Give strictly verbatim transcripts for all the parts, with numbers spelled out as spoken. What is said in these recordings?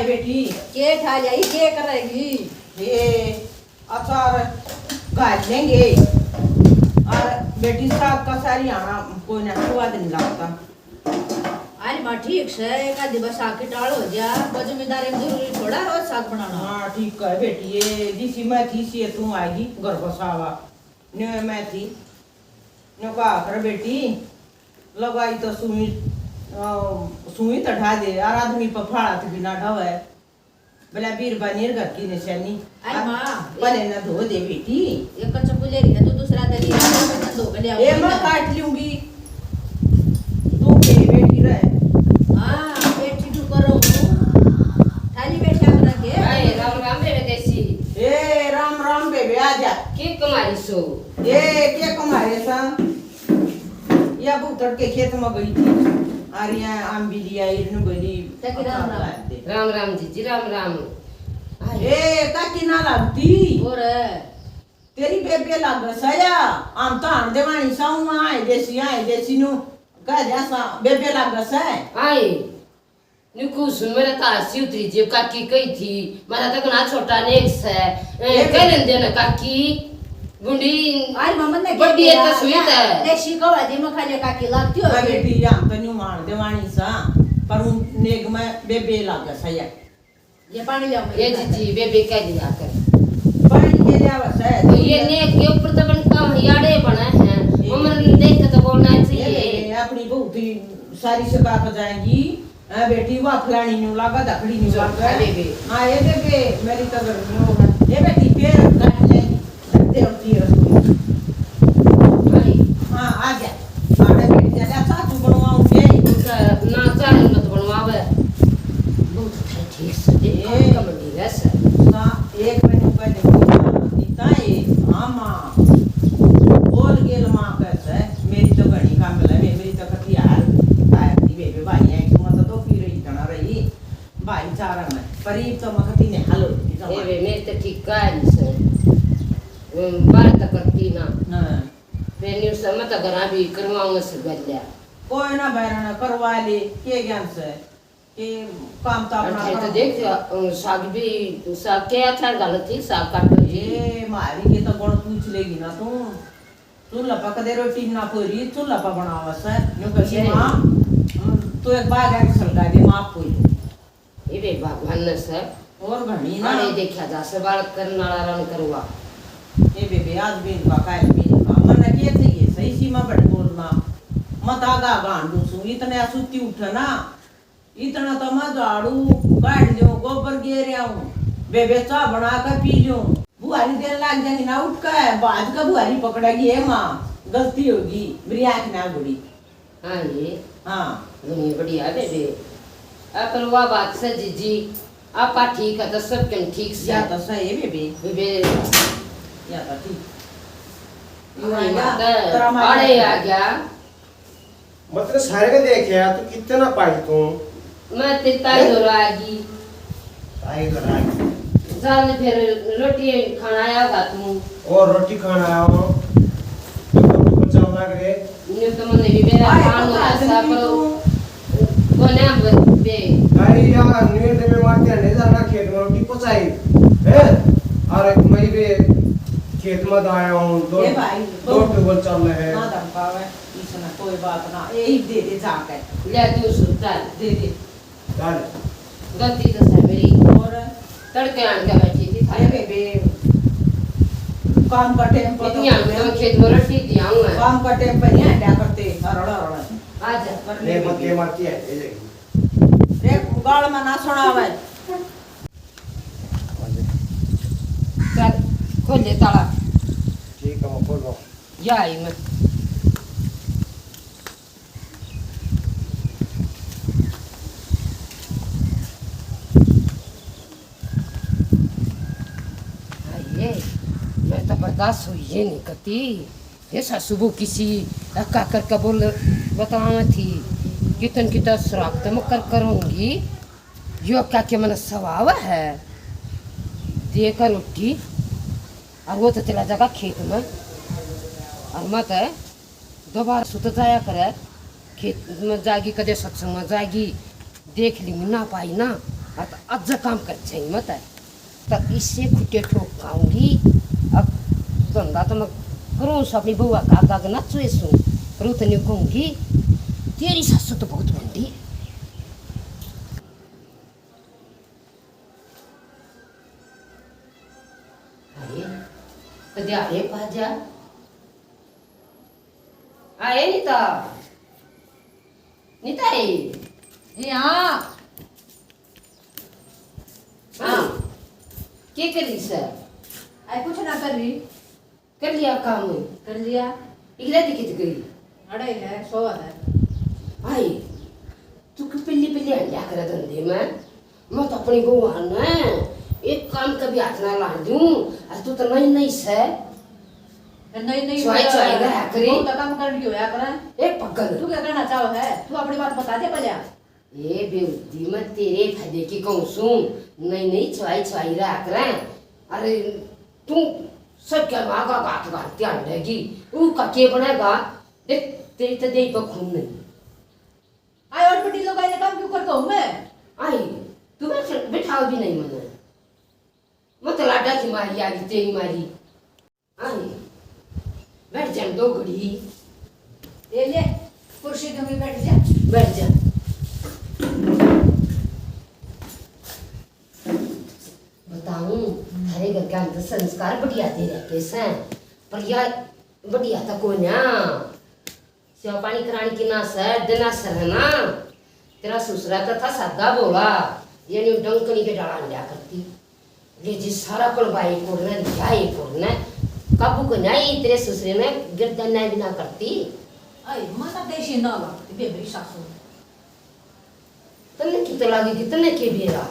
बेटी। के ठा ल्याई, के करेगी? ये अचार घाल लेंगे। और बेटी, साग का सारी आना कोई ना स्वाद नहीं लगता। अरे माँ, ठीक से, एक आधी बस आके टाल हो जा। वो जमींदार में जरूरी थोड़ा रोज साग बनाना। हाँ, ठीक है बेटी, ये जिसी मैं थी सी तू आएगी घर बसावा। न्यू मैं थी, न्यू कहा कर बेटी, लगाई तो सुई, अ, सुई तो ढा दे यार, आदमी पे फाड़ा तो बिना ढावे। बोला, बीरबा नीर घर की निशानी। अरे माँ, पहले ना धो दे बेटी। एक कच्चा पुले रही है, तो दूसरा दे लिया, मैं धो के ले ए, आऊंगी मैं ना। काट लूंगी। तू के बेटी रहे। हाँ, बेटी तू करो। थाली बैठा करा के। अरे, राम राम बेबे देसी। ए, राम राम बेबे, आजा। के कमारी सो? ए, के कमारे सा? या वो तड़के खेत में गई थी। अरे, यहाँ आम भी लिया, इरनू गली। ताकि राम राम। राम राम जीजी, राम राम। आए। ए, काकी ना लगती। और? तेरी बेबे लाग सया, हम तो आन देवानी साऊ, आए देसी, आए देसी नु, कह जा सा, बेबे लाग सै। आए। न्यू कुछ मेरा तो हासी उतरी जी, काकी कही थी, मेरा तो घना छोटा नेक सै। ए, ए, कह लेंदे ना काकी, गुंडी। अरे मम्मा ने बड्डी है तो स्वीट है। देसी कवा जी, मैं खा ले काकी लगती हो। अरे बेटी, हम तो न्यू मान देवानी सा, पर उन नेक में बेबे लाग सया। ये पानी ले आओ, ये जीजी, बेबे कह लिया कर। पानी के लिया बस है। तो ये नेक के ऊपर तो बन काम याड़े बना है। ये उम्र देख के तो बोलना चाहिए। ये अपनी बहू भी सारी सका के जाएगी। हाँ बेटी, वाह फलानी न्यू लागा, धकड़ी न्यू लागा। अरे बे। हाँ, ये बेबे, मेरी तो गर्मी हो गई। ये बेटी, पैर काट ले। धरते और तीर। भाई। हाँ, आ गया। आड़े बैठ जा, जा, चाह तू बनवाऊं, ये। उनका ना चाह मत बनवावे। दूध खाई ठीक से, ए। कम नहीं रह से। सा-, एक महीने पहले बोला, इतना ये, हाँ माँ। बोल गेल माँ कैसे, मेरी तो घड़ी काम ले, मेरी तो कति यार, आया थी बेबे भाई, आई तो मत तो फिर इतना रही। भाईचारा में, पर इब तो मखती ने हल होती ए जमा। वे, मेरे तो ठीक है नहीं सर। वो बात तो करती ना। हाँ। फिर न्यू समझ तो घरा भी करवाऊंगा से गल्या। कोई ना बहरा ना करवा ले, के ज्ञान से? के काम तो अपना अरे तो काम देख, अ, साग भी, साग के अचार डालत थी, साग काट ली। ए, मारी के तो गुण पूछ लेगी ना तू। चूल्हा पा कदे रोटी ना कोरी, चूल्हा पा बनावा से। न्यू कही, ए। माँ, हम तो एक बार गाड़ी सलगा दे, माँ कोई। ए बे भगवान ने से। और घणी ना। अरे देखा जा से बालक करने वाला रन करवा। ए बेबे, आज भी इनका, काल भी इनका। मन के चाहिए, सही सीमा बट बोलना। मत आगा गांडू सू, इतने सुत्ती उठे ना। इतना तो मैं झाड़ू काट लियो, गोबर गेर आऊं, बेबे चाह बना के पी लियो। बुहारी देन लाग जाएगी ना उठ के, बाज का बुहारी पकड़ेगी, ए माँ, गलती होगी, मेरी आँख ना बुरी। हाँ जी। हाँ। घणी बढ़िया बेबे। आ, पर वा बात से जीजी, आपा ठीक है तो सब कन ठीक से। या तो सही है बेबे। बेबे। या तो ठीक। हाँ, या माता, तेरा मालिक आड़े आ गया। मतलब सारे के देखे यार, तू कितने ना पाई तू। मैं तेरी ताई हैं? दौरा आ गई। ताई दौरा आ गई। चल फिर रोटी खाना आया होगा तू। और रोटी खाना आया हो। तो तू चल लग रे। न्यू तो मने भी मेरा अरे, खान पता होना नहीं सा, पर तू। कोने हम बे। अरे यार, न्यू तो मैं मारते नहीं जाना खेत में रोटी पचाई। हैं? अरे मैं भी खेत में आया हूँ, दो, ए भाई, दो ट्यूबवेल चल रहे हैं। ना धमकावे। इसने कोई बात ना, यही दे दे जाके। ले तू सुता। दे दे। चल। गलती तो है मेरी। और? तड़के आन के बैठी थी। अरे बेबे, काम का टाइम पर तो इतनी आन के खेत में रट्टी दिया हूँ मैं। काम का टाइम पर नहीं आया करते, हरड़ हरड़। आजा। कर ले ले बेबे। मक्के मारती है, ले ले। रे, गाल में ना सुनावे। चल, खोल ले ताला। ठीक है, मैं खोल रहा हूँ। या आई मैं। हाय, मैं तो बर्दाश्त हुई ये नहीं करती। ये सासू बहू किसी अक्का करके बोल बतावा थी, कितन की तो शराब तो मैं कर करूँगी। यो क्या के मन स्वभाव है, देकर रोटी और वो तो चला जाएगा खेत में। और मत है दोबारा सुत जाया करे, खेत में जागी, कदे सत्संग में जागी, देख ली ना पाई ना। हाँ, तो आज काम कर जाई मत है। तो इससे खुट्टे ठोक खाऊंगी। अब धंधा तो मैं करूँ सो, अपनी बउआ का आगा आगा नाचू सू। पर वो तो न्यू कहूंगी, तेरी सासू तो बहुत भंडी है। अरे, कदे आए पाजा। आए नीता। नीता ए। ए, हाँ। हाँ। के कर रही सै? आई कुछ ना कर रही। कर लिया काम? कर लिया। इगला दी कित गई? अड़े है, सौ है। आई, तू क्यों पिल्ली पिल्ली हंडिया करे धंधे में? मैं तो अपनी बहू ने एक काम का भी हाथ ना लान दूं। अरे तू तो नई नई सै। तो नई नई चुआई, मतलब चुआई रहा करे। बहुत काम करने की होया करे। ए पगल। तू क्या कहना चाहो है? तू अपनी बात बता दे पहले। ए बेहुदी, मैं तेरे फायदे की कहूं सूं, नई नई चुआई चुआई रहा करे। अरे तू सब क्या माँ का गात गात ध्यान रहेगी, ऊ का के बनेगा? देख तेरी तो देही पर खून नहीं। आई और बड़ी लोग आए काम क्यों करता हूँ मैं? आई, तू बैठ, बैठाओ भी नहीं मने। मत लाडा की मारी आ गई, तेरी मारी। आई, बैठ जा दो घड़ी। ले ले, कुर्सी के में बैठ जा। बैठ जा। बताऊं, थारे घर के अंदर संस्कार बढ़िया दे रखे सै, पर या बढ़िया तो कोन्या। सेवा पानी कराने की ना सै, देना सर है ना। तेरा ससुरा तो था सादा भोला, यानी डंकनी के डाला लिया करती। ले जी सारा पलवा एक ओर ने, लिया एक ओर ने। काबू को न्याय तेरे ससुरे ने गर्दन न्याय भी ना करती। आई, माता देसी ना लगती बे मेरी सासू। तन्ने की तो लागी कि तन्ने के बेरा?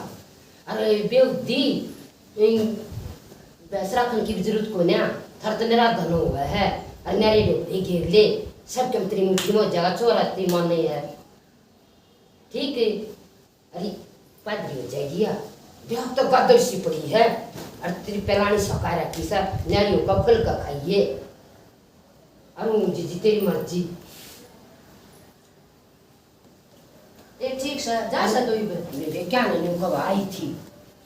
अरे बेहुदी, इन भैंस राखण की भी जरूरत कोन्या। थार तो मेरा धन होवे है, और न्यारे डोकरे घेर ले, सब कम तेरी मुट्ठी में हो जाएगा, छोरा तेरी माँ नहीं है। ठीक है, अरे पादरी हो जाएगी यार, ब्याह तो गादर सी पड़ी है, और तेरी पहलानी सका रखी सा, न्यारी होकर फल का खाइए, और ऊँ जी जी तेरी मर्जी। ए, ठीक सै, जा सै तो इब। मेरे क्या नानी कब आई थी?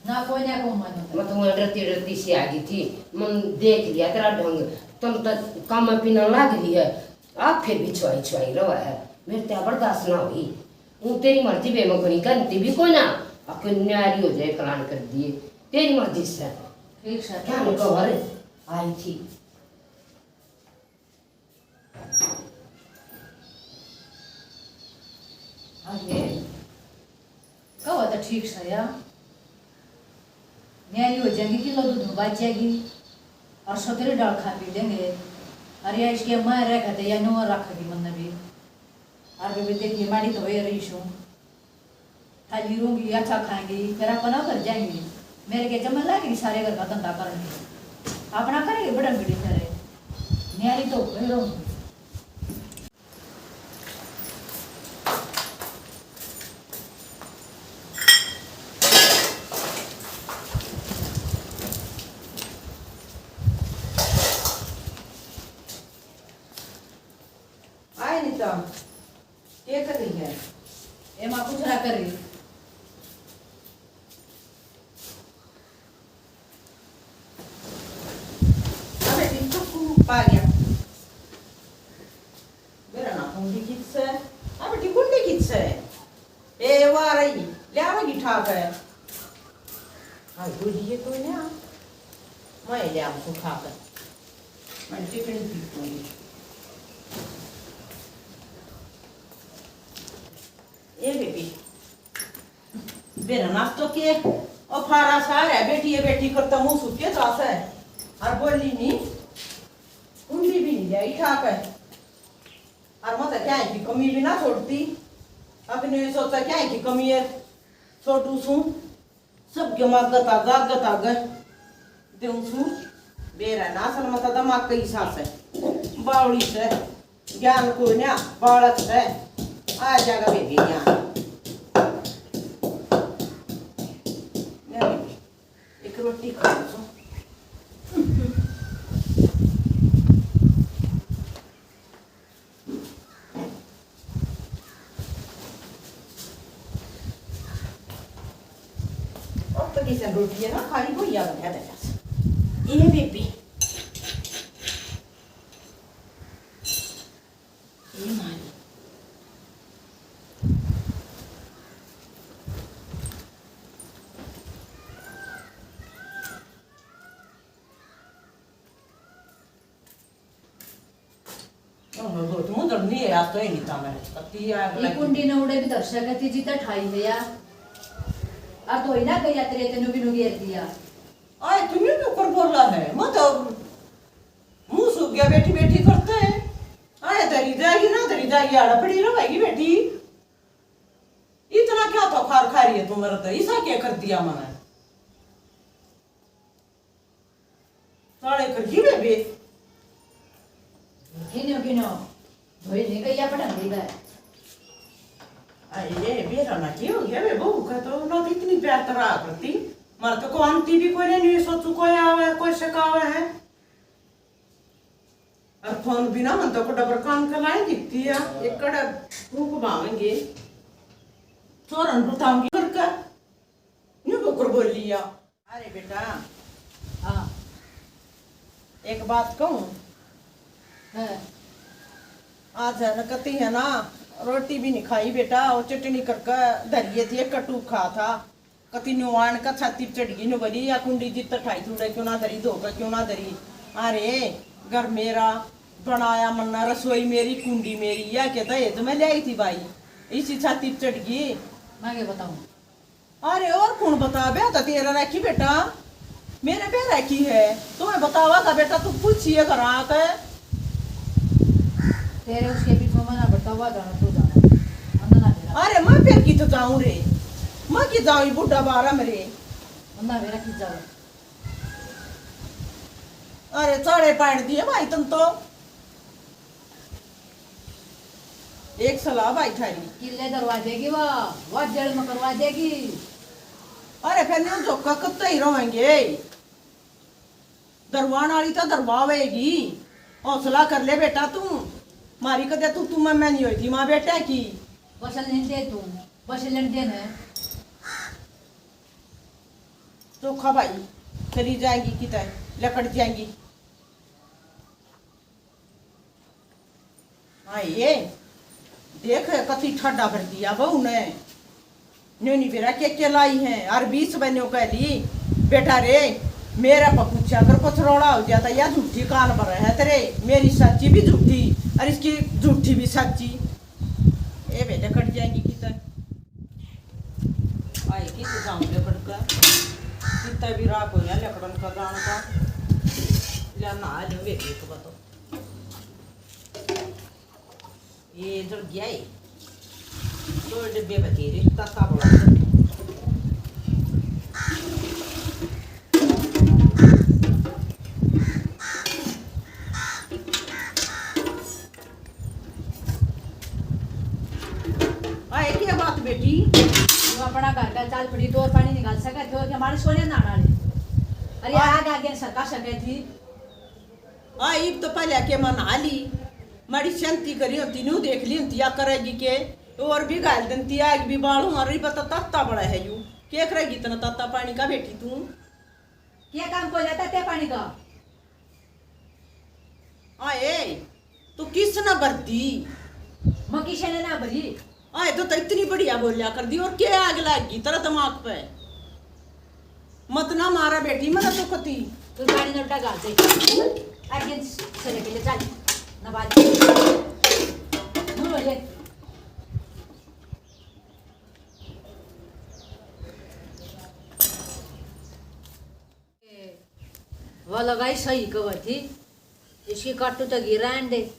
ना, कोई ना, को मन होता। मैं तो वहाँ डरती डरती सी आ गई थी। मन देख लिया तेरा ढंग, तुम तो काम पीना लाग रही है, आप फिर भी छुआई छुआई रहा है। मेरे तो बर्दाश्त ना हुई। वो तेरी मर्जी बे, मैं घणी गनती भी कोई ना, अब कोई न्यारी हो जाए, फलान कर दिए, तेरी मर्जी से। ठीक सै। क्या नानी कब आई थी? अरे, कहो तो ठीक सै या। न्यारी हो जाएगी, किलो दूध में बच जाएगी और सौतेरी दाल खा पी लेंगे। अरे, इसके मैं रह खाते या नो रखेगी मन भी। और भी देखिए, माड़ी तो हो रही सू। खाली रूंगी, अच्छा खाएंगी, फिर अपना घर जाएंगी। मेरे के जमन लाग रही सारे घर का धंधा करेंगे, अपना करेंगे बड़न बड़ी करे। न्यारी तो हो रही। आए नहीं तो। के कर रही है? ए माँ, कुछ ना कर रही। अबे टिकटॉक को पा गया। मेरा ना कुंडी कित से? अबे टिकुंडी कित से? ए, वो आ रही। ले आवेगी ठाप है। हाँ, दूध ये कोई ना। मैं ले आऊँ ठाप है। मैं टिफिन पी लूँगी। ए बेबी, बेरा नाश्तो के, ओ फारा सार है, बेटी है, बेटी करता मुंह सुखे जास है, और बोली नहीं, कुंडी भी नहीं लाई ठाक है, और मत क्या है कि कमी भी ना छोड़ती, अपने सोचा क्या है कि कमी है, छोड़ू सू। सबके मागत आगा, आगत आगा देऊं सू। बेरा ना असल में तो दिमाग कई सास है, बावड़ी से, ज्ञान कोई ना, बालक से, आ जाएगा बेबी ज्ञान। ले बेबी, एक रोटी खा लो। रोटी है ना, खाली को याद आ गया। ए बेबी, ए मारी। ओहो, बहुत मुंह धरनी है, आज तो ही नहीं था मेरे। पत्ती यार ये लगी। कुंडी ने उड़े भी दर्शक है, तीजी तो ठाई है यार। अब तो ही ना गई यात्री तेनू भी नुगेर दिया। आए, तू न्यू क्यों कर बोला है? मैं तो मुंह सूख गया, बैठी बैठी करते हैं। आए, धरी जाएगी ना, धरी जाएगी, आड़ा पड़ी रहेगी बैठी। इतना क्या तो खार खा रही है तू मेरे तो? ऐसा क्या कर दिया मैंने? साले कर गई बेबे। किन्यो, किन्यो? धोई नहीं गई, अपना दे दे। अरे, ये बेरा ना की हो गया बे, बहू का तो ना तो इतनी प्यार तो रहा करती। मार तो को आंटी भी कोई नहीं, सोचू कोई आवे, कोई शक आवे है। और फोन बिना मन तो को डबर कान का लाइन दिखती है, एक कड़ा फूक भावेंगे। चोरन रुताऊंगी करके, न्यू बोकर बोल लिया। अरे बेटा, हाँ। एक बात कहूँ? हाँ। आज है ना, कती है ना, रोटी भी नहीं खाई बेटा, वो चटनी करके धरिए थी, एक कटू खा था। कती न्यू आन का छाती पे चढ़ गई, न्यू बोली, "या कुंडी जित ठाई तूड़े क्यों ना धरी, धो के क्यों ना धरी?" अरे, घर मेरा बनाया मन्ना, रसोई मेरी, कुंडी मेरी, या के दहेज में ल्याई थी भाई, इसी छाती पे चढ़ गई। मैं क्या बताऊँ? अरे और कौन बतावे? तो तेरा रखी बेटा, मेरे पे रखी है। तुम्हें बतावा का बेटा, तू पूछिए घर आके। तेरे उसके बीच में मना बतावा जाना, तू जाना। मना ना मेरा। अरे मैं फिर की तो जाऊं रे, मैं की जाऊं बूढ़ा बारा मरे। मना मेरा की जाओ। अरे चाड़े पाड़ दिए भाई तुम तो। एक सलाह भाई थारी। किले दरवा देगी वा, वा जेल में करवा देगी। अरे फिर न्यू धोखा कत्ते ही रहेंगे। दरवान वाली तो दरवावेगी। हौसला कर ले बेटा तू। मारी कदे तू, तू मैं, मैं नहीं होई थी माँ बेटा की। बस लेने दे तू, बस लेने दे ना। चोखा भाई, चली जाएंगी किते, लकड़ जाएंगी। हाँ, ये देख, कती ठाडा भर दिया बहू ने। न्यू नहीं बेरा के, के लाई है, और बीस बन्यो कह ली, "बेटा रे, मेरा पपूछा कर कुछ रोड़ा हो जाता, या झूठी कान भर है तेरे, मेरी सच्ची भी झूठी और इसकी झूठी भी सच्ची।" ए बेटे, कट जाएगी किधर? आए किस जाऊं लकड़ का, कितना भी राख हो या लकड़न का जान का, या ना आ जाओ बेटी को तो। ये जल गया है। दो डब्बे बचे रे, तत्ता बड़ा। आए, क्या बात बेटी? तू अपना घर का चाल पड़ी, तो और पानी निकाल सके थे, और क्या मारे सोने नहाना ले? अरे आ- आग आगे सरका सके थी। आ, इब तो पहले के मन हाली, माड़ी शांति करी होती, न्यू देख ली होती, या करेगी के? और भी घाल देती, आग भी बालू, और इब तो ताता बड़ा है यू, के करेगी इतना ताता पानी का बेटी तू? क्या काम को जाता ते पानी का? आए, तू किस ना भरती? मैं किसे ने ना भरी। आए तो, तो इतनी बढ़िया बोलिया कर दी, और क्या आग लाग गई तेरा दिमाग पे? मत ना मारा बेटी, मैं तो कती। तू गाड़ी नोटा गाल दे। आगे चले के ले चल। ना बात। दूर हो ले। वो लगाई सही कवर थी, इसकी काटू तो गिरा दे।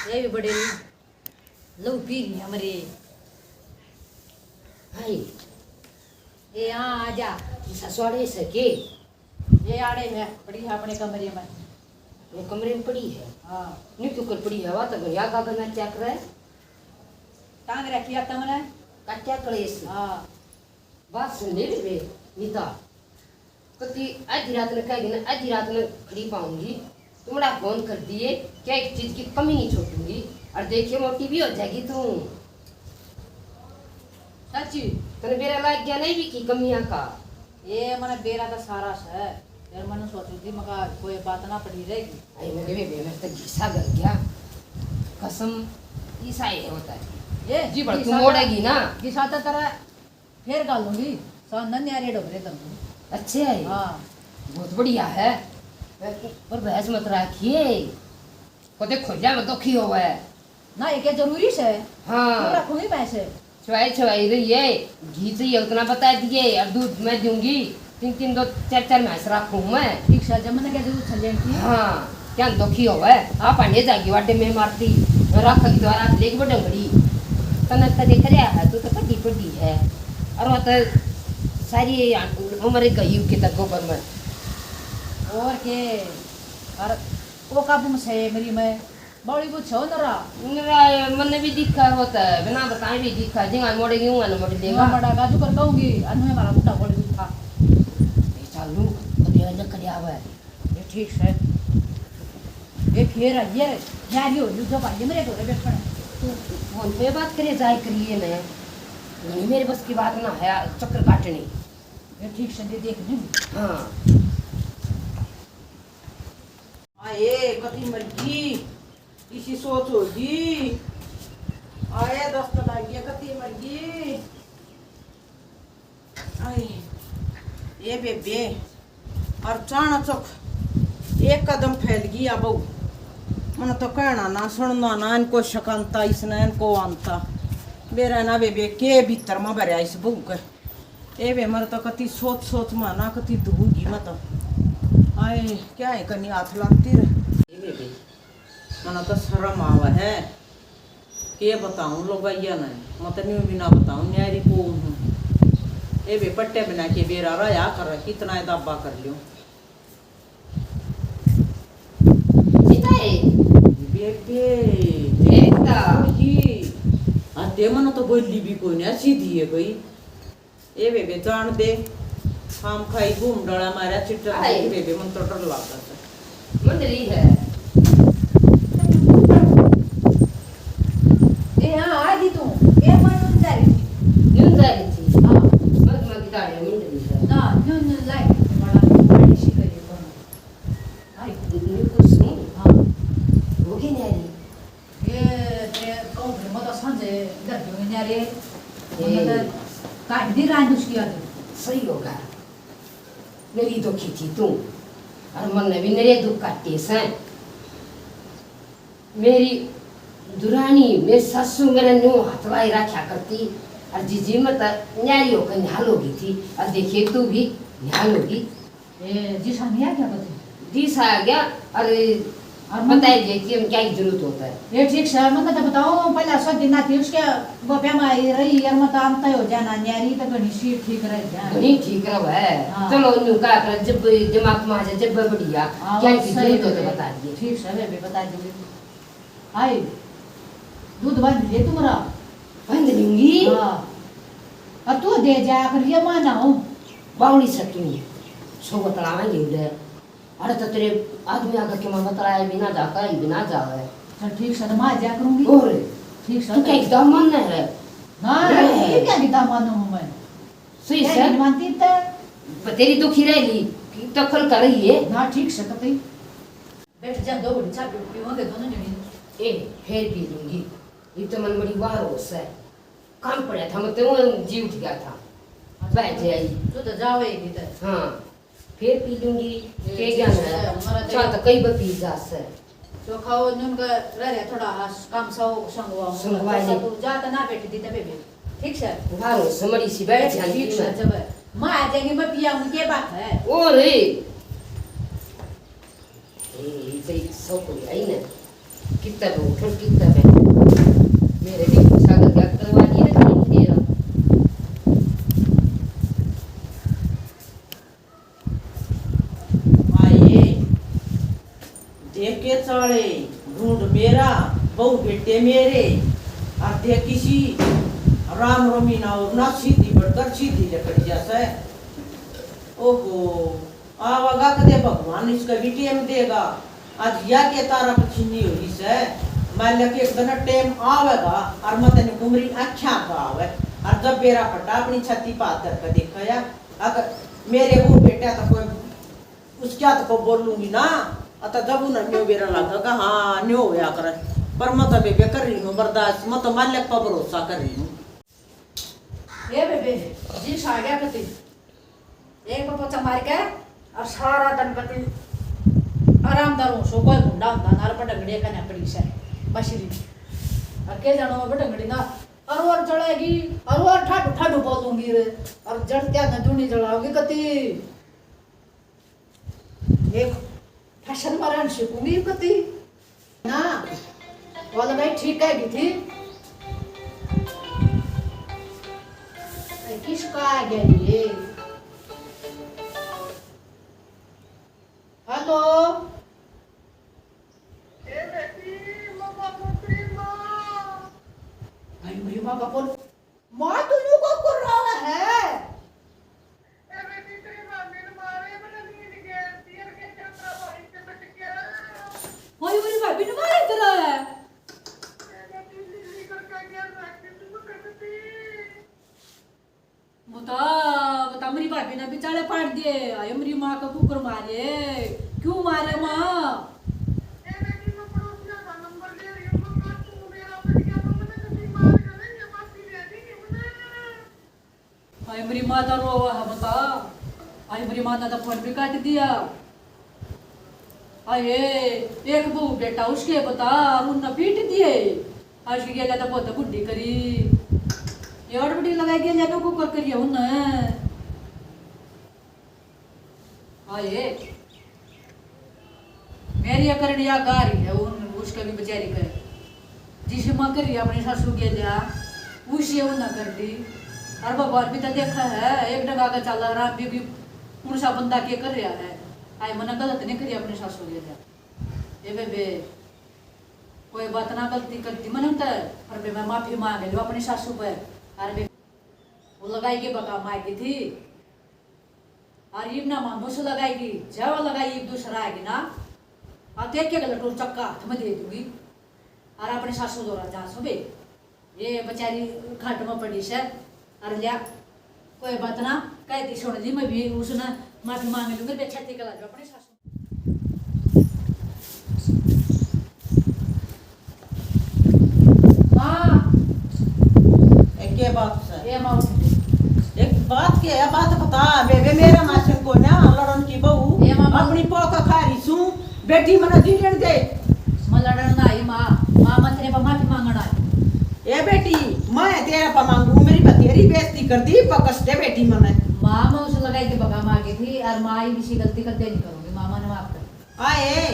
ये भी बड़े लहू पी रही हमरे। भाई, ये यहाँ आ जा। ससुराले से के? ये आड़े है, पड़ी है अपने कमरे में। वो कमरे में पड़ी है? हाँ। न्यू क्यों कर पड़ी है? वा तो भैया का करना क्या करे? टांग रखी है तमने? का क्या कलेश? हाँ। बात सुन ले रे नीता, कती आधी रात ने कहेगी ना, आधी रात ने खड़ी पाऊंगी। तुम्हारा फोन कर दिए, क्या एक चीज की कमी नहीं छोड़ूंगी। और देखिए, मोटी भी हो जाएगी तू। चाची, तने बेरा लाग गया नहीं भी की कमियां का? ए, मने बेरा तो सारा सै। फिर मने सोचू थी, मका कोई बात ना पड़ी रहेगी। आई मेरे बेबे, मेरे तो घिसा गल गया। कसम, ईसा ये होता है। ए, जी, बड़ तू घिसा मोड़ेगी ना। घिसा तो तेरा फेर गालूंगी। सा नन्या रेड हो गए तुम। अच्छे है। हाँ। बहुत बढ़िया है। पर भैंस मत रखिए। कदे खोजा में दुखी होवे। ना, ये क्या जरूरी से? हाँ। क्यों रखूंगी मैं इसे? छुआई छुआई रही है, घी चाहिए उतना बता दिए, और दूध मैं दूंगी, तीन तीन, दो चार चार भैंस रखूं मैं। ठीक से, जब मैंने क्या जरूरत है लेने की? हाँ, क्या दुखी होवे? आप आने जागी वाडे में मारती, रख की तो रात लेके बडंगड़ी। तने तने करया है, तू तो कड्डी बड्डी है, और वो तो सारी उम्र गई के तक गोबर में। और के, और वो काबू में से मेरी मैं। बावली पूछो नरा। नरा, मन्ने भी दिखा होता है, बिना बताए भी दिखा, जिंगा मोड़े यूं ना मोड़ लेगा। मैं बड़ा काजू कर कहूंगी, अन में हमारा बुढ़ा बोल दिखा। ये चालू, कदे अलग कर आवे। ये ठीक से। ये फिर ये यारी हो, यू जो भाई मेरे घरे बैठण। तू फोन पे बात करे जाए करिए ने। नहीं, मेरे बस की बात ना है, चक्कर काटनी। ये ठीक से दे देख नहीं। हाँ। आए, कति मरगी, इसी सोच होगी। आए, दस्त लाग गया, कति मरगी। आए, ए बेबे, और चाणचक एक कदम फैल गया बहू। मन तो कहना ना, सुनना ना, इनको शकांता, इसने इनको आंता। बेरा ना बेबे, के भीतर में भरया इस बहू के। ए वे, मर तो कति सोच सोच में ना कति दुखी मैं तो। आए, क्या है कनी हाथ लागती रे। ए बेबे, मना तो शर्म आवे है, के बताऊं लोगाइया ने, मैं तो न्यू भी ना बताऊं, न्यारी को हूँ। ए वे, पट्टे बना के बेरा रहा कर, कितना है दाबा कर लियो। सीता है। बेबे, देखता। ये, आ ते मना तो बोली भी कोई नहीं, सीधी है कोई। ए बेबे, जान दे, हम खाई घूम डाला मारा चिट्टा। आए। देख बेबे, मन तो डर लगा था। मंडली है। ए, हाँ, आ गई तू। ए, मन जा रही थी। न्यू जा रही थी। हाँ। मत, मत गाड़ी मंडली है। ना, न्यू, न्यू जा रही थी। बड़ा, बड़ी सी करी कौन। आई। न्यू कुछ नहीं। हाँ। हो गई न्यारी। ये ते कहूँ फिर मैं तो सांझे घर क्यों नहीं आ रहे? ए। मतलब काट दी रांड उसकी आज। सही होगा। मेरी दुखी थी तू, और मन ने भी मेरे दुख काटे से। मेरी दुरानी, मेरी सासू मेरे न्यू हाथ लाई रखा करती, और जीजी में तो न्यारी होकर निहाल हो गई थी, और देखिए तू भी निहाल होगी। ए, जी सा नहीं आ गया पति? जी सा आ गया। अरे, और मन बताए जे कि हम क्या की जरूरत होता है। ये ठीक से, मैं तो बताऊं, पहला सौ दिन आती उसके वो पे में आई रही, यार, मैं तो आमता हो जाना, न्यारी तो घणी सी ठीक रह जा। घणी ठीक रह है। हाँ। चलो, न्यू का कर, जब दिमाग में आ जाए, जब बढ़िया, हाँ, क्या की जरूरत होता है, बता दिए। ठीक से, वे भी बता दिए। आई, दूध बांध ले तू मेरा। बांध लूंगी। हाँ। और तू दे जाया कर, ये माना हूँ। बावली से तू, सौ बतलावेंगे उधर। अरे तो तेरे आदमी आकर के मैं बतलाया बिना जाता ही बिना जावे। चल ठीक से, तो मैं जा करूंगी। और ठीक से। तू क्या एकदम मन है? ना, नहीं। ये क्या एकदम मानू हूँ मैं? सही से। नहीं मानती तो। तेरी दुखी रह ली, तो खल कर रही है। ना, ठीक से, कतई। बैठ जा, दो घड़ी चाय पी-, पीवांगे दोनों जने। ए, फिर पी लूंगी। ये तो मन बड़ी वार हो से। काम पड़ा था, मैं तो जी उठ गया था। अच्छा। बह जाए। तू तो जावे ही नहीं तो। हाँ, फिर पी लूंगी। ए, के ठीक ज्ञान से, है? हमारा तो चाय तो कई बार पी जा से। तो खाओ, नून का रह रहा थोड़ा, काम सौ संगवाओ। संगवा ले। तू जा तो ना बैठ दी तबे भी। ठीक से? वाह, समड़ी सी बैठ जाती ठीक से, मैं। जब मैं आ जाएंगे, मैं पिया हूँ, के बात है? ओ रे। ए, इसे सौ कोई आई ना। कितना भी उठो, कितना भी। मेरे भी सागर का करवा दिए ना, तीन तेरा। आए, देख के चाले, ढूंढ मेरा, बहू बेटे मेरे, और देख किसी राम रमीना और ना सीधी बढ़कर सीधी लकड़ जैसा है। ओहो, आवेगा कदे भगवान इसका भी टेम देगा। आज या के तारा पछीनी हो रही से, मैं लगे एक दिन टेम आवेगा और मैं तने घूम रही आख्या का आवे। और जब बेरा फटा, अपनी छाती पे हाथ धर के देखा या, अगर मेरे वो बेटा तो कोई उसका तो को बोलूंगी ना, अत जब उन्हें न्यो बेरा लगा का, हाँ, न्यो होया करे। पर मैं तो बेबे कर रही हूँ बर्दाश्त, मैं तो मालिक पर भरोसा कर रही हूँ। ए बेबे, जी आ गया कति। एक पे पोछा मार के और सारा दिन कति आरामदार हो सो, कोई मुंडा होता ना, पर डंगड़िया कने पड़ी से मछली। और के जानो वो डंगड़ी ना, और और जलेगी, और और ठाडू ठाडू बोलूंगी रे, और जड़ क्या न दूनी जलाओगी कति। एक फैशन मारन सीखूंगी कति। ना, वो तो भाई ठीक है की थी। अरे, किसका आ गया ये? हेलो। ए बेटी, मम्मा पुत्री माँ। भाई, मेरी माँ का फोन। माँ, तू यूं को कर रहा है? ए बेटी, तेरी भाभी ने मारे, मैंने नींद गैर दियर के चक्रा भाई से बच गया। ओए, मेरी भाभी ने मारे तेरा है। ए बेटी, नीली करके गैर रख दे, तू कर देती। बता, बता, मेरी भाभी ने बिचाले पाड़ दिए। आयो, मेरी माँ का कुकर मारे। क्यों मारे माँ? ए बेटी, मैं पड़ोसिया का नंबर ले रही हूँ, मैं काटूँ, मेरा बच गया तो मैंने कभी मार कर नहीं, ये बात ही ले दी कि मैंने। हाय मेरी माँ तो रोवा है बता। हाय मेरी माँ ने तो फोन भी काट दिया। हाय, एक बहू बेटा उसके बता, और उनने पीट दिए। आज की गेल्या तो बहुत बुढ़ी करी। ये अड़बड़ी लगाई गेल्या नो कुकर करिए उनने। हाय, मेरी अकरड़िया गा रही है, उन, उसका भी बेचारी का। जिसे माँ कर रही अपनी सासू के लिया, उसे वो ना कर दी। और भगवान भी तो देखा है, एक डगा का चाला राम भी, भी उनसा बंदा के कर रहा है। आए मना गलत नहीं करी अपनी सासू के लिया। ए बेबे, कोई बात ना, गलती कर दी मैंने तो, पर बे मैं माफी मांग लियो अपनी सासू पे। और बे वो लगाई के बका मार की थी। और इब ना मामू से लगाएगी, जब लगाई इब दूसरा आएगी ना, आ देख के लटूर चक्का हाथ में दे दूंगी। और अपने सासू दोरा जा सो बे, ये बेचारी खाट में पड़ी से। और लिया, कोई बात ना, कह दी सुन ली, मैं भी उसने माफी मांग लूंगी, बे छाती कला जो अपने सासू। हाँ। ए, के बात से? ए, माँ उठ गई। एक बात के है, बात बता, बेबे मेरा मासिम को ना लड़न की बहू, ए, माँ, माँ। अपनी पो का खा रही सू, बेटी मना जी लेन दे। मैं लड़न ना आई माँ, माँ मैं तेरे पर माफी मांगन आई। ए बेटी, मैं तेरे पर मांगू, मेरी बतेरी बेइज्जती कर दी, पकस दे बेटी मने। माँ मैं उसे लगाई के बका मार गई थी, और माँ ये किसी गलती कदे नहीं करूंगी, माँ मैंने माफ कर। आए,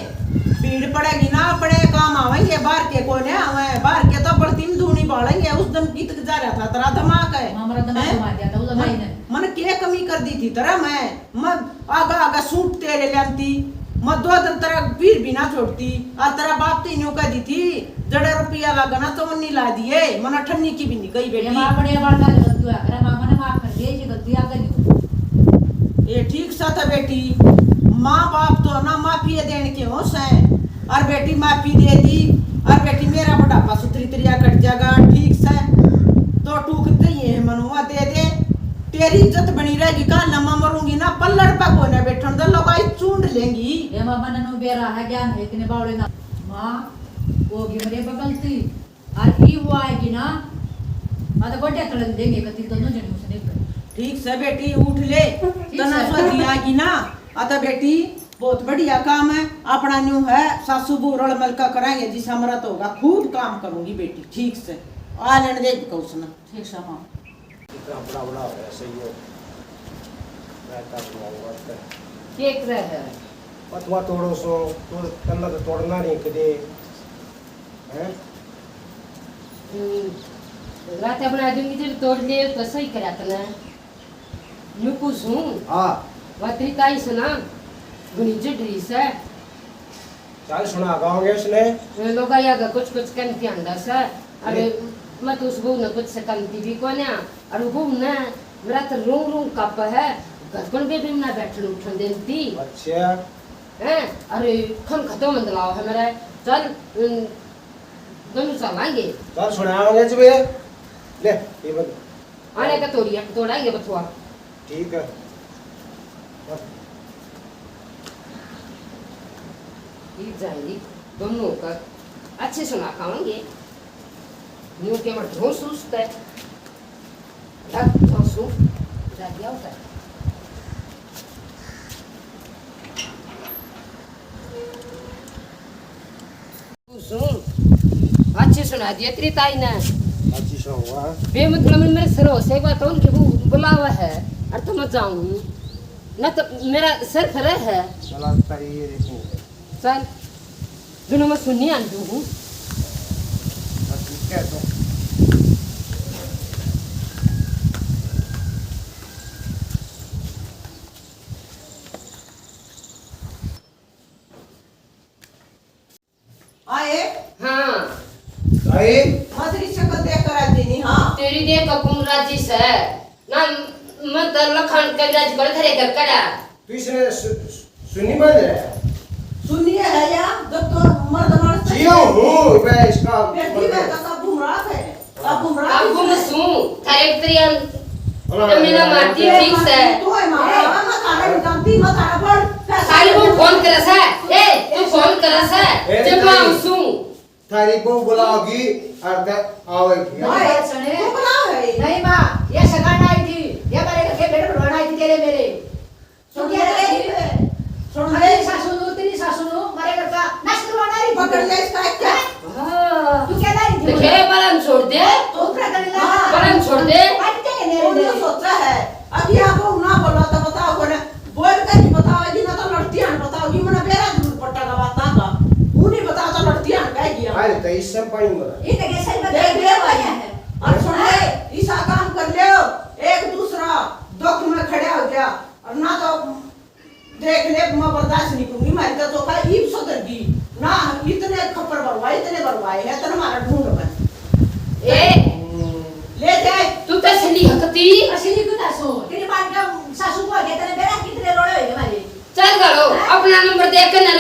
भीड़ पड़ेगी ना, अपने काम आवेंगे, बाहर के कोने आवे, बाहर के तो बड़ती में धूनी बालेंगे। उस दिन कित जा रहा था तेरा दिमाग है? हाँ, मेरा दिमाग हैं? घुमा दिया था, वो लगाई ने। मन के कमी कर दी थी तेरा मैं, मैं आगा आगा सूट तेरे लेती, मैं दो दिन तेरा पीर भी ना छोड़ती। आ तेरा बाप तो इन्हों कह दी थी, जड़े रुपया लागा ना तो नहीं ला दिए, मना ठन्नी की भी नहीं गई ये बेटी। माँ बड़े बात कर गलती हुआ करे, माँ मैंने माफ कर दिए, ये गलती आगे नहीं होती। ये ठीक सा था बेटी, माँ बाप तो ना माफी देने के हो से, और बेटी माफी दे दी, और बेटी मेरा बुढ़ापा सुथरी तरिया कट जाएगा, ठीक से। दो टूक चाहिए है मनुआ दे दे, तेरी इज्जत बनी रहेगी। कल मैं मरूंगी ना, पल्लड़ पे कोई ना बैठन दे, लोग आई चूंड लेंगी। ये माँ मैंने नु बेरा है, ज्ञान है इतने बावले ना। माँ, वो गिमरे बगलती, और ई वो आएगी ना, हाँ, तो गोड्या तड़न देंगे, कति दोनों जने उसने कर। ठीक से बेटी, उठ ले, ठीक तना से। स्वादी आएगी ना, आ तो बेटी, बहुत बढ़िया काम है, अपना न्यू है, सासू बहू रल मिलकर कराएंगे, जिस हमारा तो होगा, खूब काम करूंगी बेटी, ठीक से, आ लेने दे इनका उसने। ठीक से, माँ। इतना बड़ा बड़ा हो गया, सही हो। मैं तो सुनाऊंगा उसका। के करे है? पतवा तोड़ो सो, तो तल्ला तो तोड़ना नहीं कदे। हैं? हम्म, रात अपना आदमी जब तोड़ ले तो सही करा तने। न्यू कुछ हूँ। हाँ। वा तेरी ताई सुना, घणी जड रही से। चल सुना गाओगे उसने। ए, लोग आया गा कुछ कुछ कहन के आंदा से। अरे, ए। मैं तो उस बहू ने कुछ से कहती भी कोन्या। अरे बहू ने मेरा तो रूं रूं कप है, घर पर भी, भी ना बैठन उठन देती। अच्छा। हैं? अरे, खन खत्म मंदलाओ है मेरा। चल, उम, दोनों चलांगे। चल सुनाओगे जी भैया। ले, ये बंद। आने का तोड़िया, तोड़ाएंगे बथुआ। ठीक है। ईद जाएंगी दोनों का, अच्छे सुना खाएंगे। न्यू के मत हो सुस्त है। लग तो सु जा गया होता है। सुन, अच्छी सुना दिया तेरी ताई ने। अच्छी सुनाऊंगा। बेमतलब में मेरे सर हो से बात उनके वो बुलावा है, और तो मैं जाऊं, ना तो मेरा सर खरा है। चला ताई, ये देखेंगे। चल, दोनों में सुननी आंदू हूँ। बस ठीक है तो। आए? हाँ। आए? मजरी शक्ल देख कर राजी नहीं, हाँ। तेरी देख का कौन राजी से? ना, मैं तो लखन के राजी कर घरे कर करा। तू इसने सु-, सुन्नी बन रहा है? सुन्नी है या? जब तो मर्द मानुस जियो हूँ, मैं इसका बेटी, मैं तो सब घूम रहा है। अब घूम रहा अब घूम है। सूं, थारे एक तरिया अरे, मेरा अरे, मारती अरे, ठीक से। तू है मारा, ए। मैं थारा नहीं जानती, मैं थारा पर पैसा सारी को नहीं फोन करे से। ए, तू फोन करे से। ए, जब मैं नहीं। आऊं सूं। थारी बहू बुलाओगी, और ते आवेगी। नहीं, बात सुने। तू बुलाओ है। नहीं माँ, ये सगाना आई थी, ये मेरे घर के बेटे बुलवाना आई थी तेरे मेरे। सुन ले, सुन ले। अरे सासू नू, तेरी सासू नू, मारे घर का नाश करवाना रही। पकड़ ले इसका क्या? हाँ। तू क्या लाई थी? देखे, बलन छोड़ दे। तू क्या कर ला? हाँ। बलन छोड़ दे। काट के ले तूने ले। सोचा है, अब यहाँ को ना बोला तो बताओ कोने। बोल के नहीं बताओगी ना तो लड़ती आन बताओगी, मना बेरा जरूर पट्टा का बात ना का। वो नहीं बताओ तो लड़ती आन कह गया। अरे तो इससे पानी मरा। ये तो कैसे ही बता देख ले दिया भाई। है। और सुन ले, ऐसा काम कर ले, एक दूसरा दुख में खड़ा हो गया। और ना तो देख ले, मैं बर्दाश्त नहीं करूंगी, मैं तो चोखा ईब सुधर गई ना। इतने खप्पर भरवाए, इतने भरवाए है, तेरे मारा ढूंढ बन। ए, ले जाए। तू तो असली हकती। असली को ना सो, तेरी मार का सासू को आ गया, तेरे बेरा कितने रोड़े हुए हमारे। चल घरो, अपना नंबर देख के ना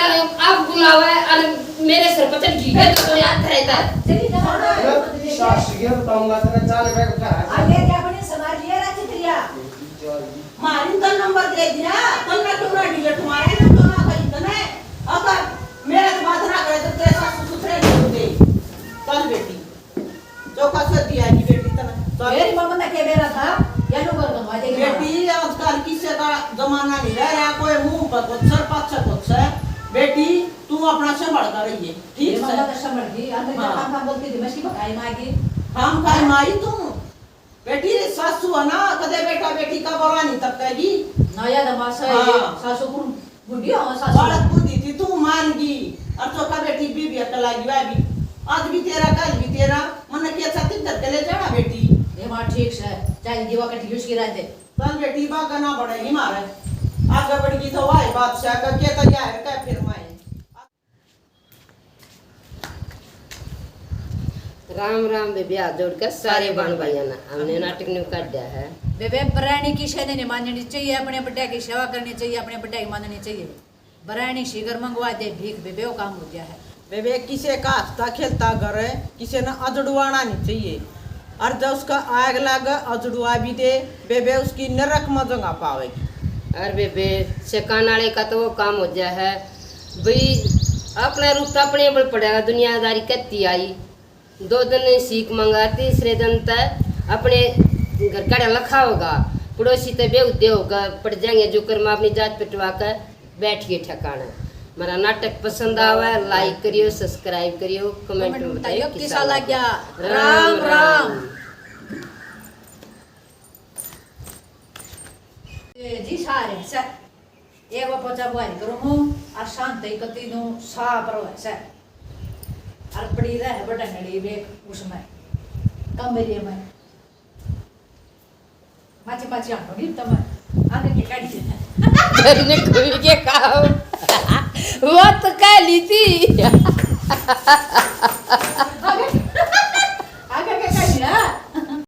आप बुलावे और मेरे सर पर चढ़ गई। मैं तो, तो याद रहता है। चली जा। मैं तेरी सास से ये बताऊंगा, तेरा चाल बैठ कर। आ ले, अपने संभाल लिया, राखी तेरिया। मारी तो नंबर दे दिया, तन्ने क्यों ना डिलीट मारे, ना क्यों ना करी तने। अगर मेरे से बात ना करे तो तेरे सासू सुथरे नहीं होते। चल बेटी, चोखा से दिया जी बेटी तने। चल। मेरी मम्मा ने के बेरा था, या नो कर दो, आ जाएगी बेटी, आजकल किसी का जमाना नहीं रह रहा, कोई मुंह पर कुछ है, पाछे कुछ है। बेटी, तू अपना संभाल कर रहिए, ठीक ये से? मम्मा तो संभल गई, अंदर हाँ। काम काम बोलती थी, मैं इसकी भगाई मार गई। काम खाई मारी तू। बेटी रे सासू है ना, कदे बेटा बेटी का बुरा नहीं तकेगी। ना याद हमारा सा हाँ। ये सासू को बुढ़ी हो सासू। बालक बुद्धि थी तू मान गई। और चोखा बेटी बीबी अकल आ गई, वह भी। आज भी तेरा, कल भी तेरा। मन के अच्छा किधर के ले जाना बेटी। ये बात ठीक से। चाहे दीवा कट यूज की रहते। चल बेटी, बागा ना बढ़ेगी मारे। आगे बढ़ गई तो वाह बात से आगे के तैयार कर फिर मैं। राम राम बेबे, हाथ जोड़ के सारे बहन भाइयां ने, हमने नाटक न्यू काढ़ा है। बेबे, बराणी किसे ने नहीं माननी चाहिए, अपने बड्डे की सेवा करनी चाहिए, अपने बड्डे की माननी चाहिए। बराणी सीकर मंगवा दे भीख, बेबे, वो काम हो गया है। बेबे, किसे का हंसता खेलता घर है, किसे ने अजड़वाना नहीं चाहिए। और जब उसका आग लागे, अजड़वा भी दे, बेबे, उसकी नरक में जगह पावेगी। अरे बेबे, सिखाने वाले का तो वो काम हो गया है। भाई, अपना रूप तो अपने बल पड़ेगा, दुनियादारी कहती आई। दो दिन सीख मंगा, तीसरे दिन तक अपने घर का लखा होगा, पड़ोसी ते बेहुदे होगा, पड़ जाएंगे जो कर्म अपनी जात पिटवा कर बैठ गए ठिकाना। हमारा नाटक पसंद आवे, लाइक करियो, सब्सक्राइब करियो, कमेंट में बताइयो किसा लग गया। राम राम। ए, जी सारे, सर। एक बार पोचा बुहारी करूँ हूँ, और शांत ही कती दूँ, साफ रहो, सर। और पड़ी रहे बटंगड़ी बेक उसमें, कमरे में। माची माची आंटो नहीं तब आगे के काढ़ी। तेरे ने कोई के काम, वो तो कह ली थी।